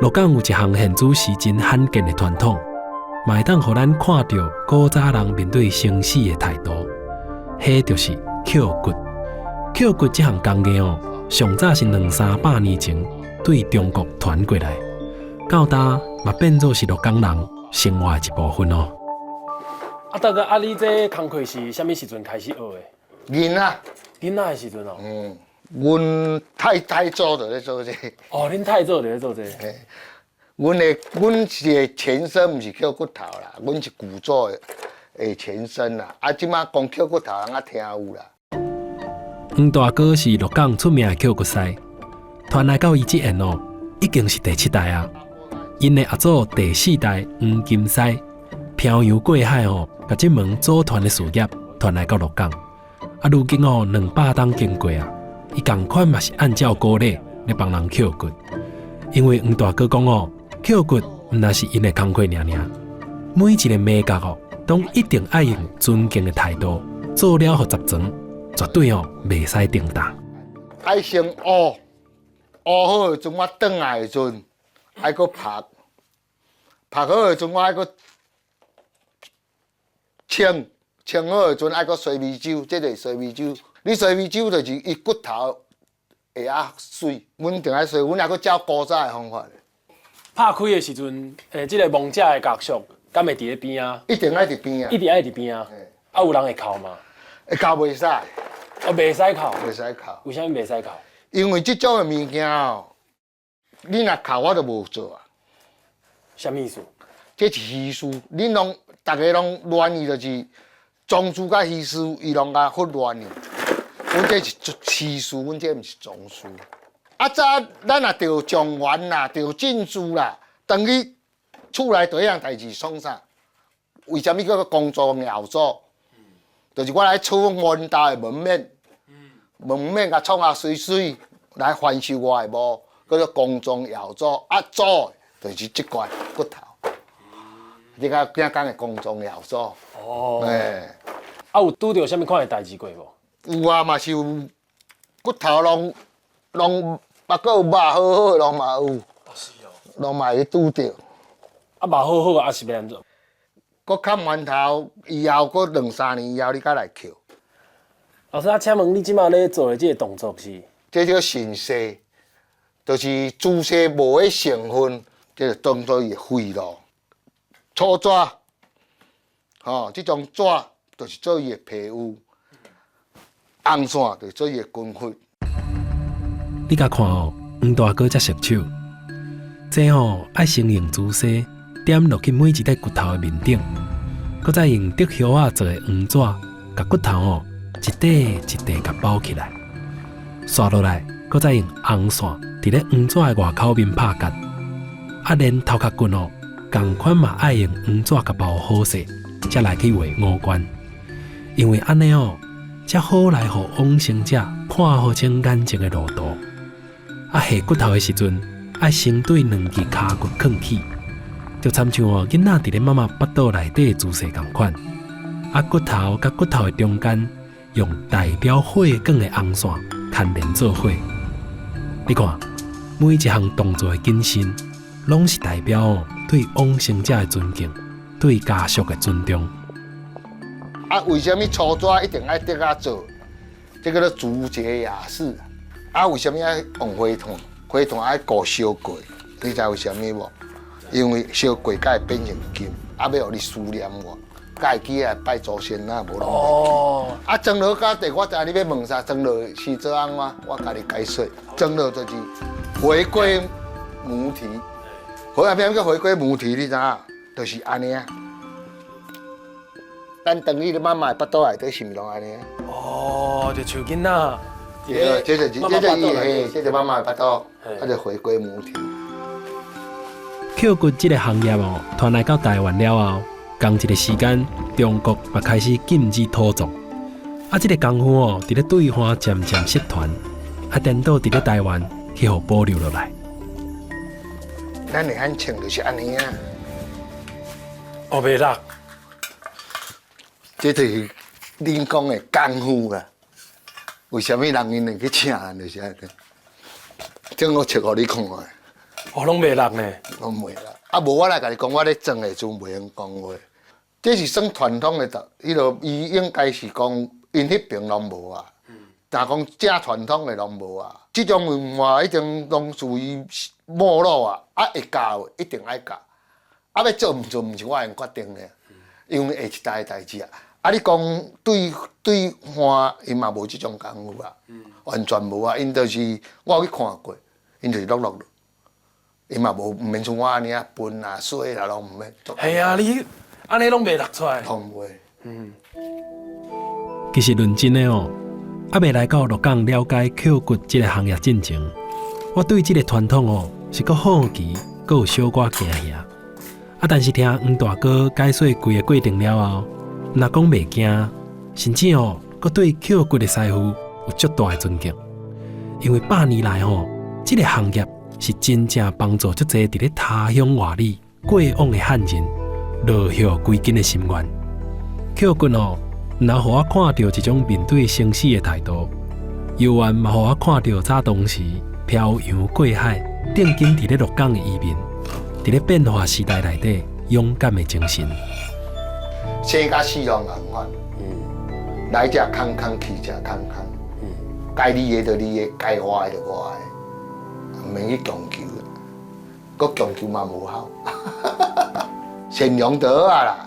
鹿港有一項現主時真罕見的傳統，嘛會當予咱看著古早人面對生死的態度。彼就是抾骨。抾骨這項工藝哦，上早是兩三百年前對中國傳過來，到今嘛變做是鹿港人生活的一部分哦。啊，大哥，啊，你這工課是啥物時陣開始學的？囡仔。囡仔的時陣哦。嗯，阮太太祖就咧做這個。哦，恁太祖就咧做這個。阮是前身，毋是抾骨頭啦，阮是古祖的前身啦。啊，這馬講抾骨頭，人較聽有啦。黃大哥是鹿港出名的抾骨師，傳來到伊這緣哦，已經是第七代啊。𪜶的阿祖第四代黃金師，漂洋過海哦，共這門祖傳的事業傳來到鹿港。啊，如今哦，200冬經過啊，伊仝款嘛是按照古禮咧幫人抾骨。因為黃大哥講哦，抾骨毋但是𪜶的工課爾爾，每一个眉角哦，攏一定愛用尊敬的態度做了予十全，絕對哦袂使停頓。愛先烏，烏好的時陣，我轉來的時陣，愛閣拍，拍好的時陣，我愛閣清，清好的時陣愛閣洗米酒，這就是洗米酒。你洗米酒就是伊骨頭會較媠，阮一定愛洗，阮抑閣照古早的方法。拍開的時陣，這个亡者的家屬敢會佇咧邊仔？一定愛佇邊仔。一定愛佇邊仔。啊，有人會哭嗎？會哭袂使。哦，袂使哭。袂使哭。為啥物袂使哭？因為這種的物件哦，你若哭我就無做啊。啥物意思？這是虛事，恁攏逐个攏亂去，就是宗師佮虛事，伊攏共混亂去。阮這是虛事，阮這毋是宗師。啊，早咱若著狀元啦，著進士啦，轉去厝內第一項代誌創啥？為啥物叫做光宗耀祖？就是我來厝阮兜的門面，門面共創啊媠媠，來翻修我的墓，叫做光宗耀祖。啊，祖就是這塊骨頭。你較囝講的光宗耀祖。哦。欸。啊，有拄著啥物款的代誌過無？有啊，嘛是有骨頭攏攏，抑閣有肉好好的攏嘛有。哦，是哦。攏嘛會拄著。啊，肉好好啊，是欲按怎？閣崁完頭以後，閣兩三年以後，你才來抾。老師啊，請問你這馬咧做的這个動作是？這叫腎瀉，就是豬血無的成分，這就當做伊的血咯。粗紙，吼，這種紙就是做伊的皮膚，紅線就是做伊的筋骨。你共看哦，黃大哥遮熟手，這吼愛先用朱砂點落去每一塊骨頭的面頂，閣再用竹葉仔做的黃紙，共骨頭吼一塊一塊共包起來，紲落來，閣再用紅線佇咧黃紙的外口面拍結，啊，連頭殼骨哦，仝款嘛愛用黃紙共包好勢，才來去畫五官。因為按呢哦，才好來予往生者看予清眼前的路途。啊，下骨頭的時陣，愛先對兩支跤骨囥起，就親像哦囡仔佇咧媽媽腹肚內底的姿勢仝款。啊，骨頭佮骨頭的中間，用代表血管的紅線牽連做伙。你看，每一項動作的謹慎，攏是代表哦對往生者的尊敬，對家屬的尊重。啊，為啥物粗紙一定愛竹仔做？這叫做竹節雅士。啊，為啥物愛用火炭？火炭愛顧燒過，你知為啥物無？因為燒過才會變成金，啊，欲予你思念我，才會記來拜祖先啊，無攏袂記。啊，裝落甲地，我知你欲問啥？裝落是做按怎？我共你解說。裝落就是回歸母體，回來變叫回歸母體，你知影？就是按呢啊。咱轉去媽媽的腹肚內底，是毋是攏按呢？哦，就像囡仔。對，這就是這就是伊嘿，這就媽媽的腹肚，啊就回歸母體。抾骨這个行業哦，傳來到台灣了後，仝一个時間，中國嘛開始禁止土葬。啊，這个功夫哦，佇咧對岸漸漸失傳，啊，顛倒佇咧台灣去予保留落來。咱會按穿就是按呢啊。哦，袂落。這就是恁講的功夫啦。為啥物人𪜶會去請人就是按呢？這我穿予你看。哦，攏袂落呢。攏袂落。啊，無我來共你講，我咧裝的時陣袂用講話。這是算傳統的，彼落伊應該是講，𪜶彼爿攏無啊。若講正傳統的攏無啊。這種文化一定攏屬於沒落啊。啊，會教的一定愛教。啊，欲做毋做，毋是我會用決定的，因為下一代的代誌啊。啊，你講對對岸，𪜶嘛無這種功夫啊，完全無啊。𪜶就是我有去看過，𪜶就是落落落，𪜶嘛無毋免像我按呢啊分啊洗啦，攏毋免。係啊，你按呢攏袂落出來。攏袂。其實論真的哦，猶未來到鹿港了解抾骨這个行業進前，我對這个傳統哦是閣好奇，閣有小可驚嚇。啊，但是聽黃大哥解說規个過程了後，毋若講袂驚，甚至哦，閣對抾骨的師傅有足大的尊敬。因為百年來吼，這个行業是真正幫助足濟佇咧他鄉外里過往的漢人落葉歸根的心願。抾骨哦，毋若予我看著一種面對生死的態度，猶原嘛予我看著早當時漂洋過海、定根佇咧鹿港的移民，佇咧變化時代內底勇敢的精神。生佮死攏仝款，來者空空，去者空空。該你的就你的，該我的就我的，毋免去強求，閣強求嘛無效。善良就好啊啦。